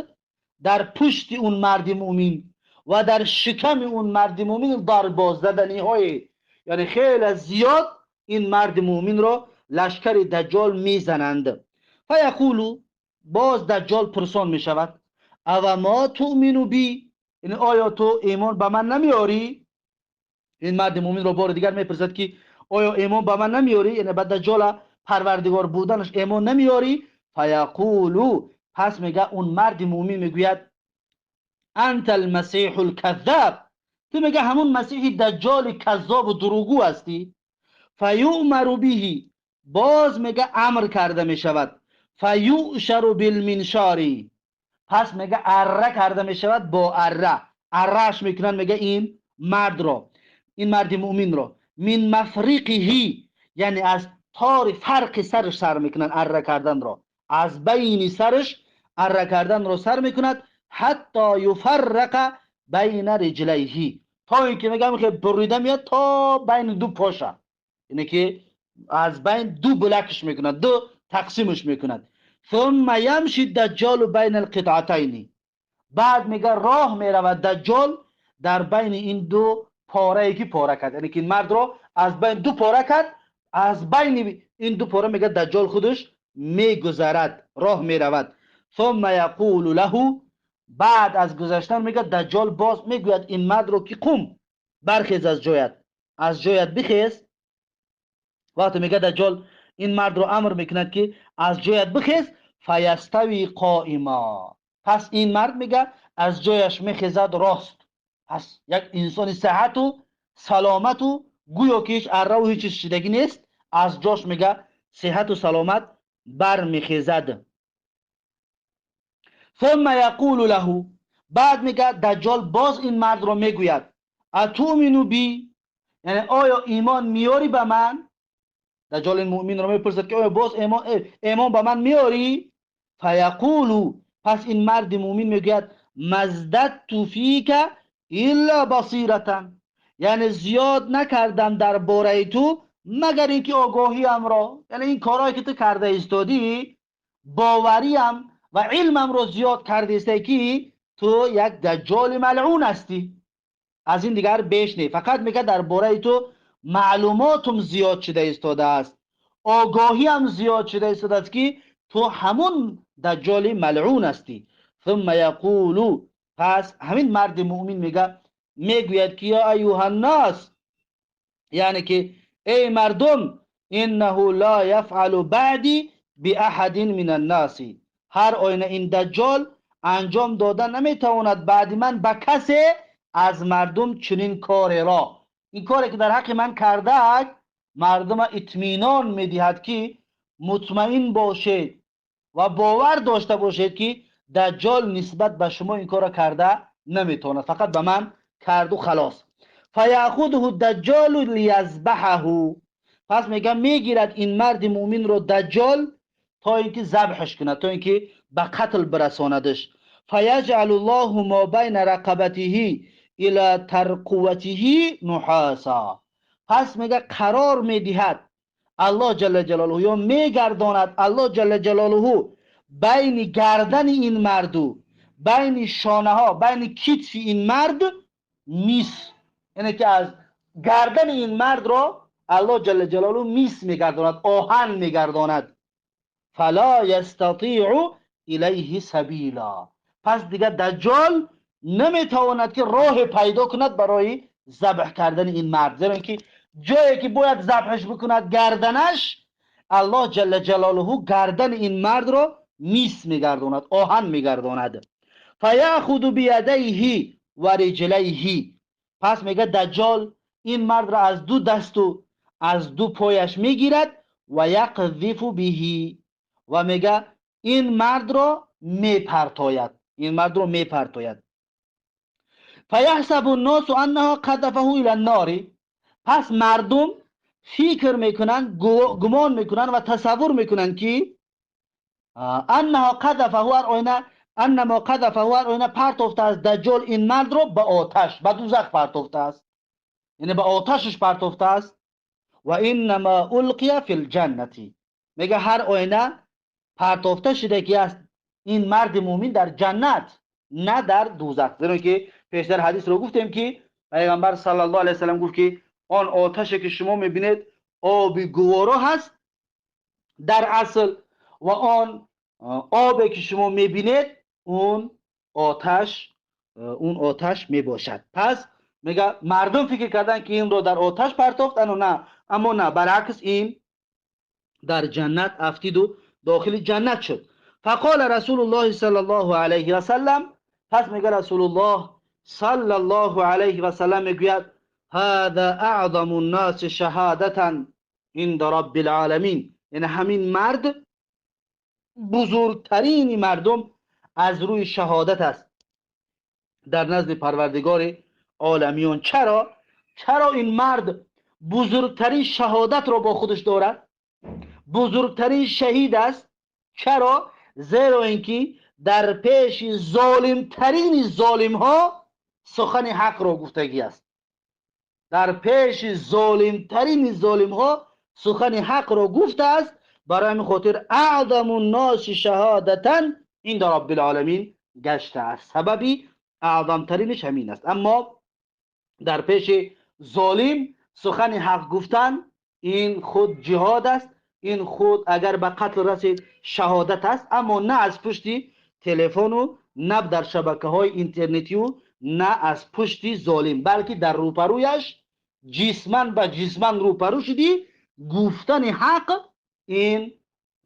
در پشت اون مرد مؤمن و در شکم اون مرد مؤمن ضرب زدنی های، یعنی خیلی زیاد این مرد مؤمن را لشکر دجال میزنند. فیقولو، باز دجال پرسان میشود، او ما تؤمنو بی، یعنی آیا تو ایمان به من نمیاری؟ این مرد مؤمن را بار دیگر میپرسد که آیا ایمان به من نمیاری؟ یعنی به دجال پروردگار بودنش ایمان نمیاری؟ فیقولو، پس میگه اون مرد مؤمن میگوید انت المسیح الكذاب، تو میگه همون مسیح دجال کذاب و دروغگو هستی. فیؤمر به، باز میگه امر کرده میشود. فیؤشر بالمنشاری، پس میگه اره کرده میشود با اره، ارهش میکنن میگه این مرد را، این مرد مؤمن را، من مفرقه، یعنی از تار فرق سرش سر میکنن اره کردن را، از بین سرش اره کردن را سر میکند. حتی یفرق بین رجلیه، تا اینکه میگم که بریده میاد تا بین دو پاشه، یعنی که از بین دو بلکش میکند، دو تقسیمش میکند. ثم یمشی الدجال بین القطعتین، بعد میگه راه میرود دجال در بین این دو پاره ای که پاره کرد، یعنی که این مرد را از بین دو پاره کرد، از بین این دو پاره میگه دجال خودش میگذرد، راه میرود. ثم یقول له، بعد از گذشتن میگه دجال باز میگوید این مرد رو که قم، برخیز از جایت، از جایت بخیز. وقتی میگه دجال این مرد رو امر میکند که از جایت بخیز، فیستوی قائما، پس این مرد میگه از جایش میخیزد راست. پس یک انسان صحت و سلامت و گویا که هیچ اره و هیچ شدگی نیست، از جاش میگه صحت و سلامت برمیخیزد. ثم یقول له، بعد میگه دجال باز این مرد رو میگوید اتؤمن بی، یعنی آیا ایمان میاری به من؟ دجال این مؤمن رو میپرسد که آیا باز ایمان به من میاری؟ فیقول، پس این مرد مؤمن میگوید مزددت فیک الا بصیرتا، یعنی زیاد نکردم در باره تو مگر اینکه آگاهیم را، یعنی این کارهایی که تو کرده ایستادی باوریم و علمم رو زیاد کرده ایستی که تو یک دجال ملعون هستی، از این دیگر بیش نه، فقط میگه در باره تو معلوماتم زیاد شده ایستاده است، آگاهی هم زیاد شده است که تو همون دجال ملعون هستی. ثم یقول، پس همین مرد مؤمن میگه، میگوید که یا ایها الناس، یعنی که ای مردم، انه لا یفعل بعدی باحد من الناس، هر آینه این دجال انجام دادن نمیتواند بعد من به کسی از مردم چنین کاری را. این کاری که در حق من کرده، مردم اطمینان میدهد که مطمئن باشید و باور داشته باشید که دجال نسبت به شما این کار را کرده نمیتواند، فقط به من کرد و خلاص. فیأخذه الدجال لیذبحه، پس میگه میگیرد این مرد مؤمن رو دجال تا اینکه ذبحش کند، تا اینکه به قتل برساندش. فیجعل الله ما بین رقبته الی ترقوته نحاسا، پس میگه قرار میدهد الله جل جلاله، یا میگرداند الله جل جلاله بین گردن این مرد و بین شانه ها، بین کتف این مرد میس، یعنی که از گردن این مرد را الله جل جلاله میس میگرداند، آهن میگرداند. فلا یستطیع الیه سبیلا، پس دیگه دجال نمیتواند که راه پیدا کند برای ذبح کردن این مرد، زیرا اینکه جایی که باید ذبحش بکند گردنش، الله جل جلاله گردن این مرد را میس میگرداند، آهن میگرداند. فیأخذ بیدیه و رجلیه، پس میگه دجال این مرد را از دو دست و از دو پایش میگیرد و یقذف به، و میگه این مرد را میپرتاید، این مرد را میپرتاید. فیحسب الناس انها قذفه الی النار، پس مردم فکر میکنن، گمان میکنن و تصور میکنن که انها قذفه، هر انما قذفه، هر آینه پرتافته است دجال این مرد را به آتش، به دوزخ پرتافته است، یعنی به آتشش پرتافته است. و انما القی فی الجنه، میگه هر آینه پرتافته شده که است این مرد مؤمن در جنت، نه در دوزخ. زیرا که پیشتر حدیث رو گفتیم که پیغمبر صلی الله علیه و سلم گفت که آن آتشی که شما میبینید آب گوارا هست در اصل، و آن آبی که شما میبینید اون آتش، اون آتش میباشد. پس میگه مردم فکر کردن که این رو در آتش پرتافت، نه، اما نه، برعکس این در جنت افتید و داخل جنت شد. فقال رسول الله صلی الله علیه و سلم، پس میگه رسول الله صلی الله علیه و سلم میگوید هذا اعظم الناس شهادتا عند رب العالمین، یعنی همین مرد بزرگترین مردم از روی شهادت است در نزد پروردگار عالمیان. چرا؟ چرا این مرد بزرگترین شهادت را با خودش دارد؟ بزرگترین شهید است. چرا؟ زیرا اینکه در پیش ظالمترین ظالم ها سخن حق را گفتگی است. در پیش ظالمترین ظالم ها سخن حق را گفته است. برای همین خاطر اعظم الناس شهادتا عند رب العالمین گشته است. سببی اعظمترینش همین است. اما در پیش ظالم سخن حق گفتن این خود جهاد است، این خود اگر به قتل رسید شهادت است، اما نه از پشت تلفن و نه در شبکه های اینترنتی و نه از پشت ظالم، بلکه در روپرویش جسماً به جسماً روپرو شدی گفتن حق، این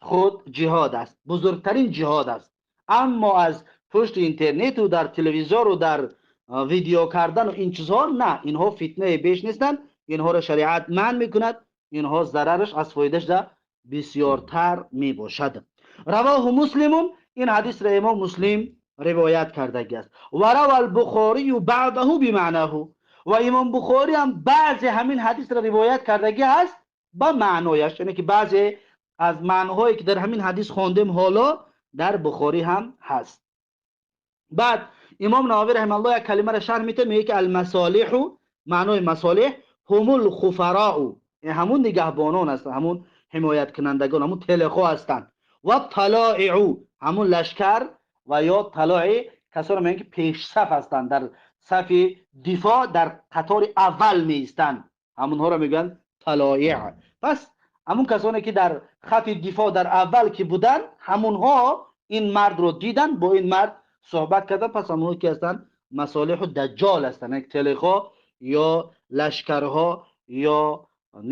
خود جهاد است، بزرگترین جهاد است. اما از پشت اینترنت و در تلویزیون و در ویدیو کردن و این چیزها نه، اینها فتنه بیش نیستند، اینها را شریعت منع میکند، اینها ضررش از فایدهش در بسیارتر می باشد. رواه مسلم، این حدیث را امام مسلم روایت کرده است. و روى البخاری بعده بمعناه، و امام بخاری هم بعضی همین حدیث را روایت کرده است با معنایش، یعنی که بعضی از معناهایی که در همین حدیث خواندیم حالا در بخاری هم هست. بعد امام نووی رحمه الله یک کلمه را شرح میده، میگه که المصالح، معنای مصالح هم الخفراء، یعنی همون نگهبانان هستند، همون حمایت کنندگان، همون تلخو هستند، و طلائع، همون لشکر و یا طلائع کسانی میگن که پیش صف هستند، در صف دفاع در قطار اول می ایستند، همونها را میگن طلائع. پس ҳамун касоне ки дар хати дифоъ дар аввал ки буданд, ҳамунҳо ин мардро диданд, бо ин мард суҳбат карданд. Пас ҳамонҳо ки ҳастанд? Масолиҳу даҷҷол ҳастанд, як телеҳо ё лашкарҳо ё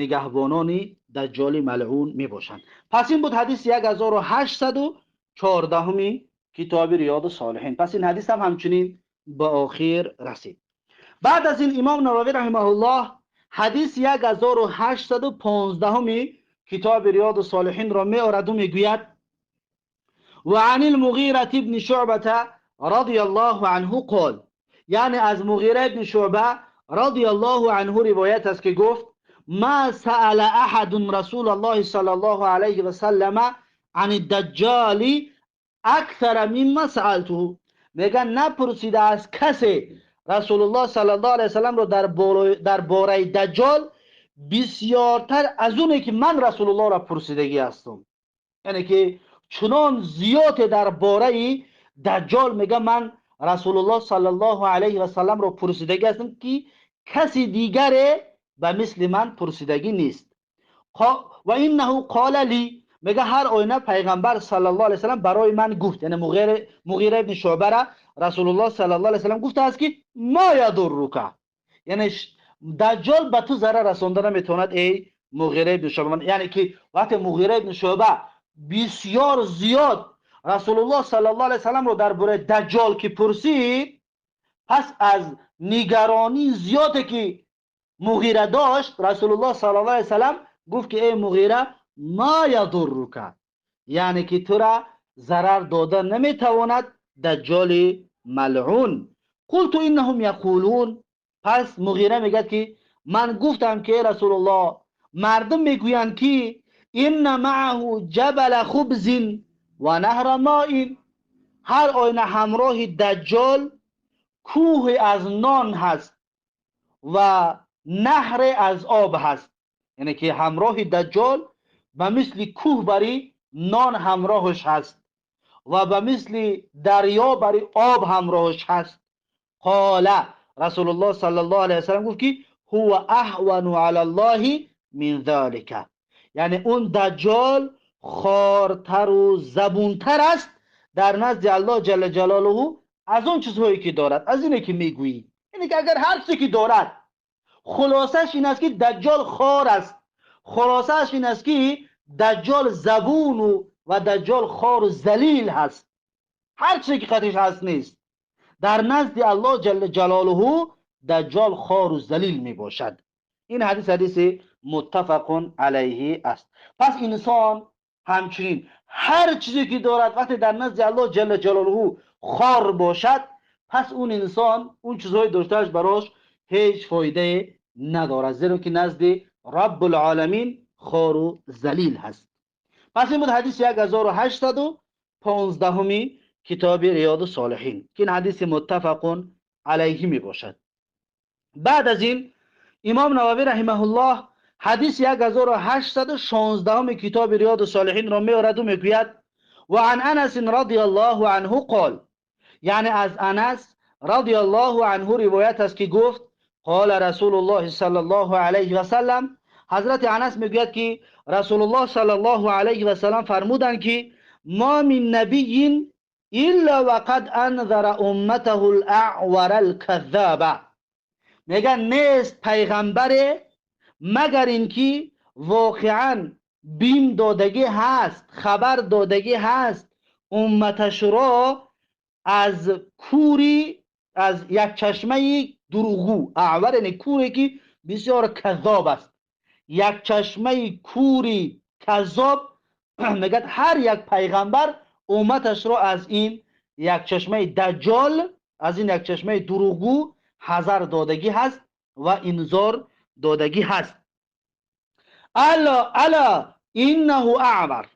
нигаҳбонони даҷҷоли малъун мебошанд. Пас ин буд ҳадиси 1814 китоби риёду солиҳин. Пас ин ҳадис ҳам ҳамчунин ба охир расид. Баъд аз ин имом Нававӣ раҳимаҳуллоҳ ҳадиси 1815 китоби риёду солиҳинро меорад ва мегӯяд: وعن المغيرة بن شعبة رضي الله عنه قال، یعنی از مغیره بن شعبه رضی الله عنه روایت است که گفت: ما سأل احد رسول الله صلى الله عليه وسلم عن الدجال اکثر مما سألته. میگن نپرسیده از کسی رسول الله صلی الله علیه وسلم رو در باره دجال بسیارتر از اونه که من رسول الله را پرسیدگی هستم. یعنی که چنان زیاد در باره دجال میگه من رسول الله صلی الله علیه و سلم رو پرسیدگی هستم که کسی دیگر به مثل من پرسیدگی نیست. و انه قال لی، میگه هر آینه پیغمبر صلی الله علیه و سلم برای من گفت، یعنی مغیره ابن شعبه را رسول الله صلی الله علیه و سلم گفته است که ما یضرک، یعنی دجال به تو ضرر رسانده نمیتواند ای مغیره ابن شعبه. یعنی که وقتی مغیره ابن شعبه بسیار زیاد رسول الله صلی الله علیه و سلم رو درباره دجال که پرسید، پس از نگرانی زیادی که مغیره داشت، رسول الله صلی الله علیه و سلم گفت که ای مغیره ما یضرک، یعنی که تو را ضرر داده نمیتواند دجال ملعون. قلت انهم یقولون، پس مغیره میگه که من گفتم که ای رسول الله، مردم میگویند که ان معه جبل خبز و نهر ماء، هر آینه همراه دجال کوه از نان هست و نهر از آب هست. یعنی که همراه دجال به مثل کوه بری نان همراهش هست و به مثل دریا بری آب همراهش هست. قال رسول الله صلی الله علیه وسلم گفت که هو اهون علی الله من ذلک، یعنی اون دجال خارتر و زبونتر است در نزد الله جل جلاله از اون چیزهایی که دارد، از اینه که میگویی. یعنی که اگر هر چیزی که دارد، خلاصش این است که دجال خار است، خلاصش این است که دجال زبون و دجال خار و ذلیل هست، هر چیزی که قطعش هست نیست. در نزد الله جل جلاله دجال خار و ذلیل می باشد. این حدیث حدیث متفق علیه است. پس انسان همچنین هر چیزی که دارد وقتی در نزد الله جل جلاله خار باشد، پس اون انسان اون چیزهای داشتهش براش هیچ فایده ندارد، زیرا که نزد رب العالمین خار و ذلیل هست. پس این بود حدیث 1815 کتاب ریاض الصالحین که این حدیث متفق علیه می باشد. بعد از این امام نووی رحمه الله حدیث 1816 کتاب ریاض الصالحین را می‌آورد و میگوید: و عن انس رضی الله عنه قال، یعنی از انس رضی الله عنه روایت است که گفت: قال رسول الله صلی الله علیه و سلم، حضرت انس میگوید که رسول الله صلی الله علیه و سلم فرمودند که ما من نبی الا وقد انذر امته الاعور الكذاب، میگن نیست پیغمبر مگر اینکه واقعا بیم دادگی هست، خبر دادگی هست امتش را از کوری، از یک چشمه دروغو. اعور یعنی کوری که بسیار کذاب است، یک چشمه کوری کذاب. میگه هر یک پیغمبر امتش را از این یک چشمه دجال، از این یک چشمه دروغو حذر دادگی هست و انذار دادگی هست. الا الا انه اعور،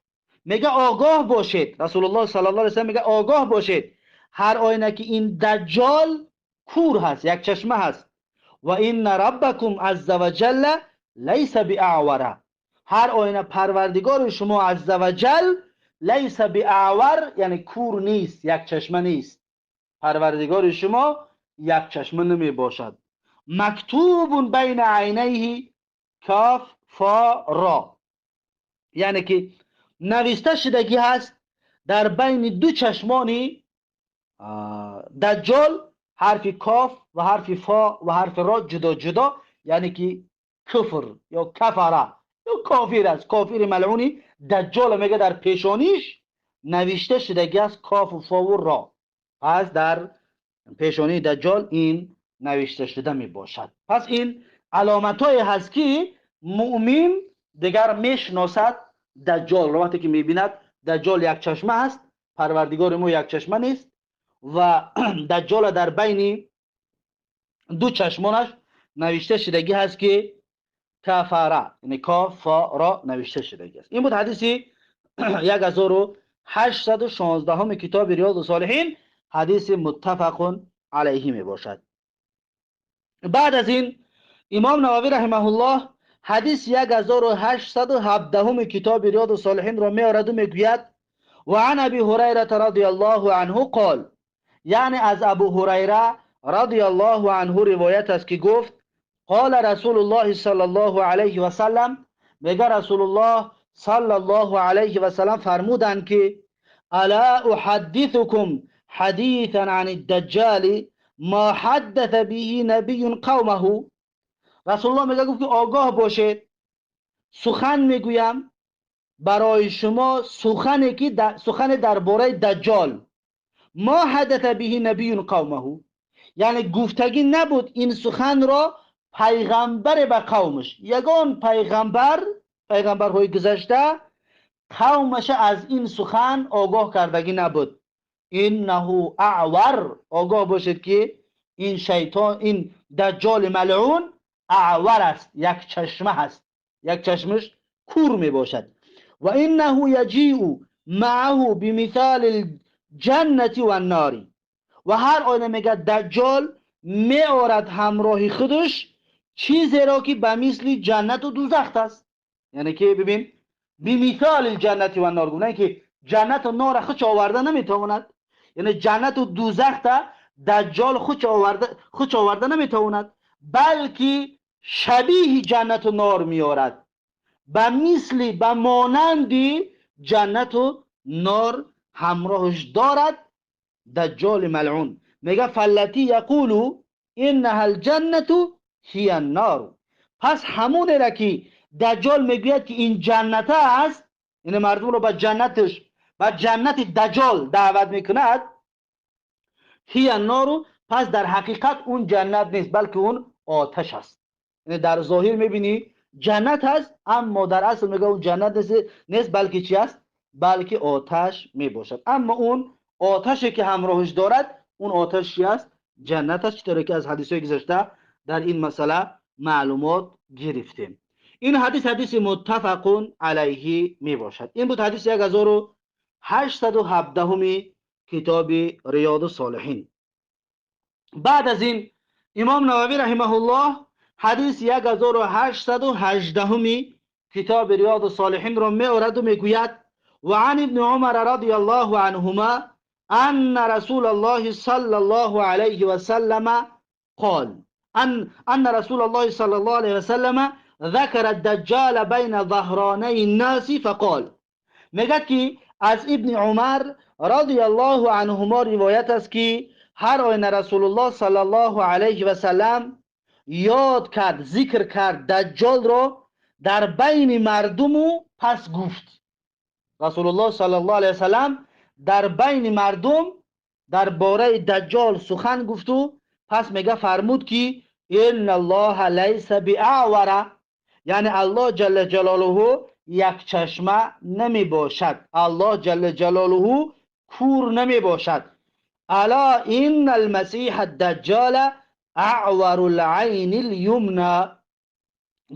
میگه آگاه باشید. رسول الله صلی الله علیه و سلم میگه آگاه باشید، هر آینه که این دجال کور هست، یک چشمه هست. و ان ربکم عز وجل لیس باعور، هر آینه پروردگار شما عز وجل لیس باعور یعنی کور نیست، یک چشمه نیست. پروردگار شما یک چشمه نمی باشد. مکتوب بین عینیه کاف فا را. یعنی که نوشته شدگی هست در بین دو چشمانی دجال حرف کاف و حرف فا و حرف را جدا جدا، یعنی که کفر یا کفره یا کافر است. کافر ملعونی دجال میگه در پیشانیش نوشته شدگی است کاف و فا و را. پس در پیشانی دجال این نوشته شده می باشد. پس این علامت های هست که مؤمن دیگر میشناسد دجال را. وقتی که میبیند دجال یک چشمه است، پروردگار ما یک چشمه نیست و دجال در بین دو چشمانش نوشته شدگی هست که کفره، یعنی کافرا نوشته شدگی است. این بود حدیثی 1816 کتاب ریاض الصالحین، حدیث متفق علیه می باشد. بعد از این امام نووی رحمه الله حدیث 1817 کتاب ریاض الصالحین را می آورد و میگوید و عن ابی هریره رضی الله عنه قال، یعنی از ابو هریره رضی الله عنه روایت است که گفت قال رسول الله صلی الله علیه و سلم، میگه رسول الله صلی الله علیه و سلم فرمودند که الا احدثكم حدیثا عن الدجال ما حدث به نبی قومه. رسول الله میگه گفت که آگاه باشید، سخن میگویم برای شما سخنی که سخن درباره دجال، ما حدث به نبی قومه، یعنی گفتگی نبود این سخن را پیغمبر به قومش، یگان پیغمبر، پیغمبرهای گذشته قومش از این سخن آگاه کردگی نبود. انه اعور، آگاه باشید که این شیطان، این دجال ملعون اعور است، یک چشمه است، یک چشمش کور می باشد. و انه یجیء معه بمثال الجنة و النار، و هر آینه میگه دجال می آورد همراه خودش چیزی را که به مثل جنت و دوزخ است. یعنی که ببین بمثال الجنة و النار، نه که جنت و نار خودش آورده نمیتواند، یعنی جنت و دوزخ دجال خودش آورده نمیتواند، بلکه شبیه جنت و نار میارد، به مثل، به مانند جنت و نار همراهش دارد دجال ملعون. میگه فلتی یقولو انها الجنة هی النار، پس همون را که دجال میگوید که این جنت است، یعنی مردم رو به جنتش، به جنت دجال دعوت میکند، هی النار، پس در حقیقت اون جنت نیست بلکه اون آتش است. یعنی در ظاهر میبینی جنت هست، اما در اصل میگه اون جنت نیست بلکه چی است؟ بلکه آتش میباشد. اما اون آتشی که همراهش دارد، اون آتش چی است؟ جنت است. چطوری که از حدیث های گذشته در این مسئله معلومات گرفتیم. این حدیث حدیث متفق علیه می باشد. این بود حدیث 1817 کتاب ریاض الصالحین. بعد از این امام نووی رحمه الله حدیث 1818 کتاب ریاض الصالحین را می آورد و میگوید و عن ابن عمر رضی الله عنهما ان رسول الله صلی الله علیه و سلم قال ان رسول الله صلی الله علیه و سلم ذکر الدجال بین ظهرانی الناس فقال. میگه که از ابن عمر رضی الله عنهما روایت است که هر آینه رسول الله صلی الله علیه و سلم یاد کرد، ذکر کرد دجال را در بین مردم و پس گفت. رسول الله صلی الله علیه و سلم در بین مردم در باره دجال سخن گفت و پس میگه فرمود که ان الله لیس باعور، یعنی الله جل جلاله یک چشمه نمی باشد، الله جل جلاله کور نمی باشد. الا ان المسیح الدجال اعور العین الیمنى.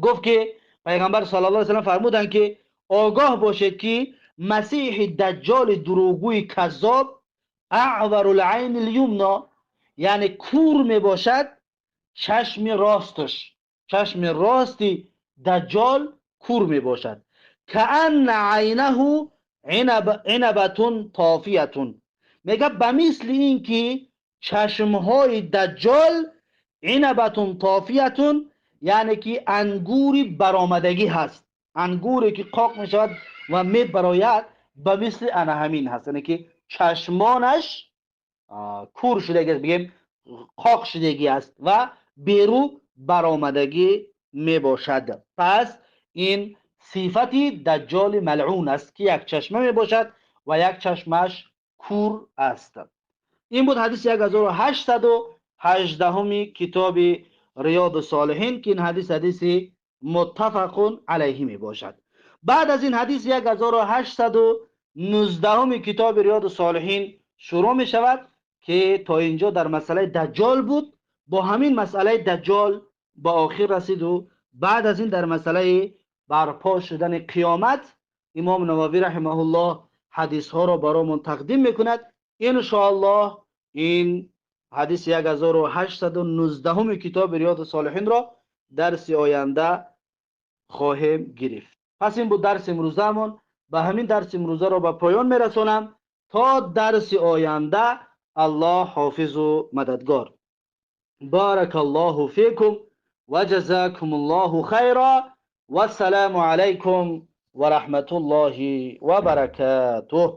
گفت که پیغمبر صلی الله علیه و سلم فرمودند که آگاه باشید که مسیح دجال دروغگوی کذاب اعور العین الیمنى، یعنی کور می باشد چشم راستش، چشم راستی دجال کور می باشد. کأن عینه عنبة طافیة، میگه به مثل این که چشمهای دجال عنبة طافیة، یعنی که انگوری برآمدگی هست. ангуре ки қоқ мешавад ва мебарояд, ба мисли ана ҳамин ҳаст, яъне ки чашмонаш кур шудагӣ аст, бигем қоқ шудагӣ аст ва беру баромадагӣ мебошад. Пас ин сифати Даҷҷоли малъун аст, ки як чашма мебошад ва як чашмаш кур аст. Ин буд ҳадиси 1818 китоби Риёду Солиҳин, ки ин ҳадис ҳадиси муттафақун алайҳи мебошад. Баъд аз ин ҳадис 1819 китоби Риёду Солиҳин шурӯъ мешавад, ки то инҷо дар масъалаи Даҷҷол буд. Бо ҳамин масъалаи Даҷҷол ба охир расиду баъд аз ин дар масъалаи барпо шудани қиёмат имом Нававӣ раҳимаҳуллоҳ ҳадисҳоро баромон тақдим мекунад. Иншоаллоҳ, ин ҳадиси 1819 китоби Риёду Солиҳинро дарси оянда хоҳем гирифт. Пас ин буд дарси имрӯзаамон. Ба ҳамин дарси имрӯзаро ба поён мерасонам. То дарси оянда Аллоҳ ҳофизу мададгор. بارك الله فيكم وجزاكم الله خيرا، والسلام عليكم ورحمة الله وبركاته.